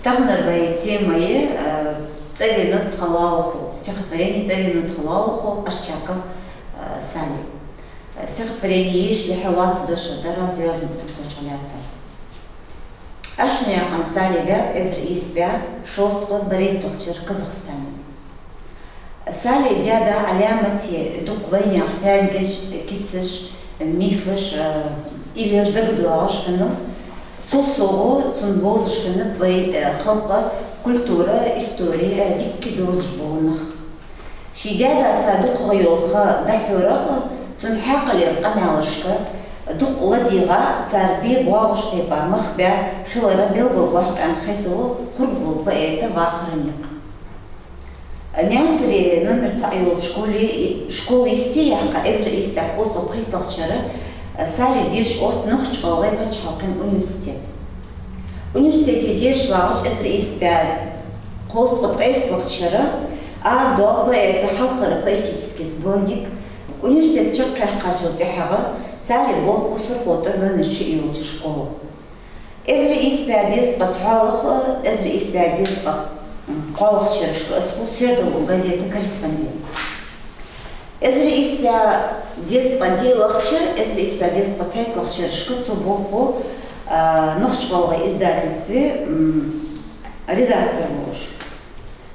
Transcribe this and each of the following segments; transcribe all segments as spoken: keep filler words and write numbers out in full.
Таханара вай тема я, э, «ЦӀавенав тха лоалахо», стихотворени «ЦӀавенав тха лоалахо», Арчаков, э, Сали. Э, стихотворени ешалехь лоаца дош дар аз йоазонча кхоча лаьцар. Аршаннаькъан Сали ваьв эзар ийс бӀаь шовзткъа барайтлагӀча шера Казахстане. Сали даь-да Ӏаламате дукха вайнаьха фаьлгаш, кицаш, мифаш, э, илеш дагадоагӀаш хиннав. Цул совгӀа цунна бовзаш хиннаб вай, э, халкъа культура, истори, э, дикка довзаш бола нах. Ший даь-даьца дукхагӀа йола ха дӀахьорах, цун хьаькъалера къамаьлашка дукха ладийгӀа, цар бе боагӀаш тайпара мах баь хилара белгалбоаккх аьнна хеталу хургвола поэта вахара никъ. Наьсаре номер цхьа йолча школе, школа йисте яьккха, эзар ийс бӀаь кхузткъеи пхийтталагӀча шера, э, Сали деша отт Нохч-ГӀалгӀай паччахьалкхен университете. Университете деша вагӀаш эзар ийс бӀаь кхузткъеи ткъестлагӀча шера арадоал поэта хьалхара поэтически сборник. Университет чакхъяьккхачул тӀехьагӀа Сали болх бу СурхотӀара номер шиъ йолча школе. Эзар ийс бӀаь дезткъа цхьоалагӀа, эзар ийс бӀаь дезткъа, м, кхоалагӀча шерашка из хул «Сердал» газета корреспондент. Эзар ийс бӀаь дезткъа диълагӀча, эзар ийс бӀаь дезткъа цхьайтталагӀча шерашка цо болх бу, а, «Нохч-ГӀалгӀай» издательстве, м, редактор волаш.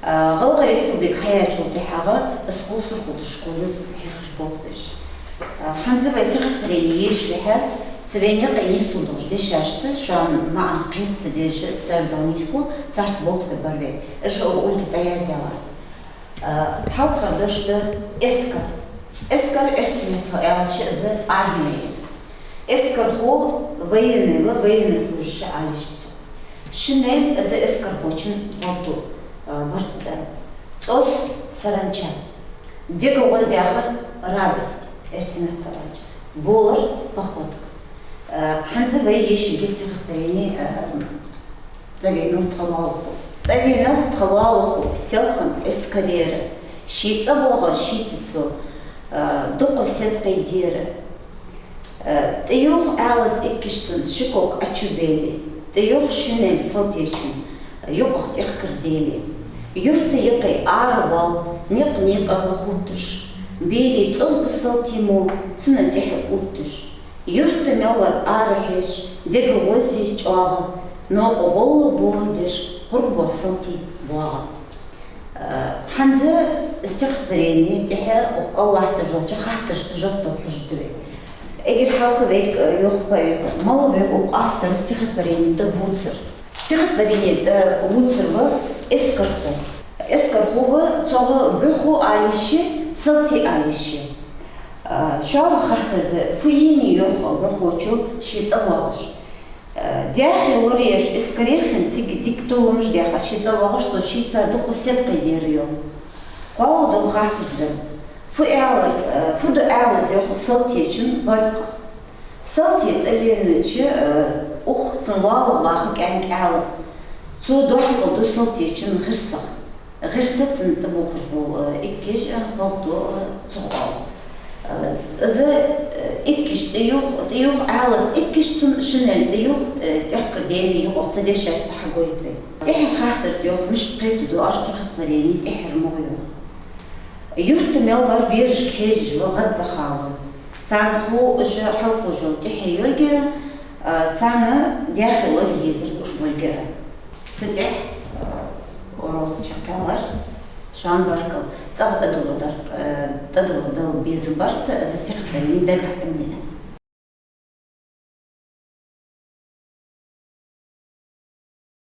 А, ГӀалгӀай Республика хьаяьчул тӀехьагӀа из хул СурхотӀара школе хьехаш болх беш. А, хӀанз вай стихотворени ешалехь, цу вайна юкъе нийслу долча дешашта, шоана маӀан кхетаца дешаш, тӀера дала нийслу, царца болх бе бар вай. Уж а Ольга тӀаяздаьлар. А, хьалхара дош да эскар. Эскар эрсий меттала аьлча из армия я. Эскархо военный ва, военнослужащий оалаш я цох. Шинель, из эскархочун палто, а, барзкъа да. ЦӀоз — саранча. Дега гӀоз яхар — радость, эрсий меттала аьлча. Болар — походка. А, хӀанз вай ешаргья стихотворени, а, «ЦӀавенав тха лоалахо». ЦӀавенав тха лоалахо селхан эскарера, ший цӀа воагӀаш шийца цо, а, дукха седкъий дера. Э, тӀаювха Ӏаьлас иккаш цун ши ког Ӏочубели, тӀаювха шинель салтечун юкъах тӀехкар дели. Юрта юкъе ара вал, никъ-никъагӀа хувтташ, берий цӀоз да салти мо цунна тӀехьа увтташ. Юрта мел вар арахьежа, дега гӀоззи чӀоагӀа, новкъа гӀолла болх беш, хургбоал салтий боагӀа. Э, хӀанз стихотворени тӀехьа укх кӀал латташ долча хаттарашта жоп дала хьожаргда вай. Эггара хьалха вайга, э, йоах поэта, малагӀа ва укх автора стихотворени тӀа вувцар. Стихотворени тӀа вувцар ва эскархо. Эскархо ва, цох брухо оалаш я, салти оалаш я. Э, шоллагӀа хаттар да, фу енай, йоах брухочо, ший цӀа воагӀаш. Э, даьхе лораеш эскаре хинна, цига дика толламаш даьха, ший цӀа воагӀаш цо, шийца дукха седкъий дера, йоах. КхоалагӀа дола хаттар да: фу аьлар, э, фу ду Ӏаьлас, йоах, салтечун барзкъах? Салте цӀавенача, э, ух, цун лоалахо ваха кӀаьнк Ӏаьла. Цо дохкал ду салтечун гӀирсах. ГӀирс — цунна тӀабувхаш бола, э, иккаш, э, палто, э, цох оал. Э, из, э, иккаш тӀаювха, тӀаювха Ӏаьлас иккаш цун шинель тӀаювха, э, тӀехкар дели, юкъах цу дешашца хьагойт вай. ТӀехьара хаттар да, йоах, мишта кхетаду ер стихотворени, тӀехьара мугӀ йоах. Юрта мел вар берашка хьежаш ва, гӀадвахав. Царна хов уж хьалкхувш йола тӀехье йолга, э, царна даьхе лора езар уж болга. Цу тӀа, э, урок чакхъяьлар. Шоана баркал. ЦӀагӀа тӀадилла дар, э, тӀадилла дала безам бар са, из стихотворени дагахь тӀа ма йий.